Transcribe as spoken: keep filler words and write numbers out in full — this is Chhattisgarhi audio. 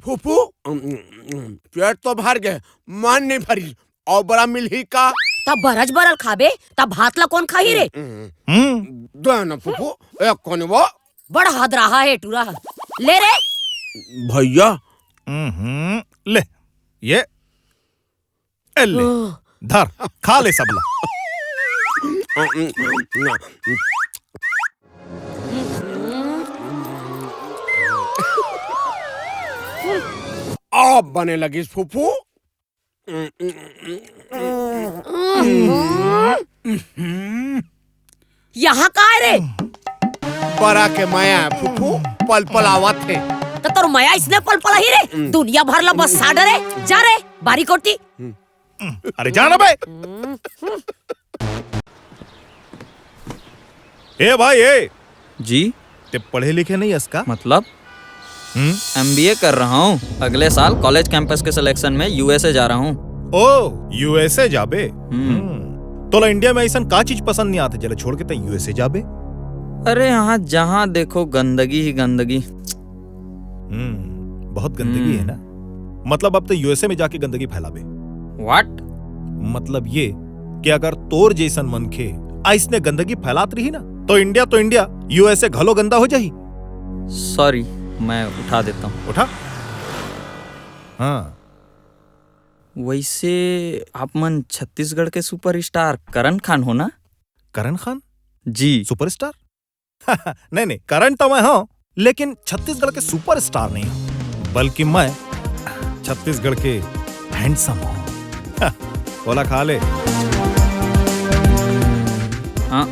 फूफू, पेट तो भर गए, मन नहीं भरी। अउ बरा मिलही का? तब बरज बरल खाबे, तब भात ला कौन खाही रे? हम्म। दे ना फूफू, एक कोने वो। बड़ हदराहा हे टूरा। ले रे। भैया। हम्म, ले, ये, ए ले, ओह। धर, खा ले सबला। अब बने लगिस फूफू। यहाँ का है रे? बरा के मया है फूफू, पल पल आवत हे। तो तोर मया इसने पल पल ही रे, दुनिया भर ला बस साडरे। जा रे, बारी कोटी। अरे जाना बे। ए भाई, ए। जी? ते पढ़े लिखे नहीं हस का? मतलब? हम्म? एमबीए कर रहा हूँ। अगले साल कॉलेज कैंपस के सिलेक्शन में यूएसए जा रहा हूँ। ओ, यूएसए जाबे? हम्म। हम्म। तोला इंडिया में ऐसन का चीज पसंद नहीं आते, जेला छोड़ के तैं यूएसए जाबे? अरे, यहाँ जहाँ देखो गंदगी ही गंदगी। हम्म, बहुत गंदगी है हम्म। ना? मतलब, अब तो यूएसए में जाके गंदगी फैलाबे। What? मतलब ये कि अगर तोर जैसन मनखे अइसने गंदगी फैलात रही ना, तो इंडिया तो इंडिया, यूएसए घलो गंदा हो जाही। Sorry, मैं उठा देता हूँ। उठा। हाँ। वैसे आप मन छत्तीसगढ़ के सुपरस्टार करण खान हो ना? करण खान? जी। सुपरस्टार? नहीं, नहीं, करण तो मैं हूँ, लेकिन छत्तीसगढ़ के सुपरस्टार नहीं हूँ, बल्कि मैं छत्तीसगढ़ के हैंडसम हूँ। ओला खा ले। हाँ।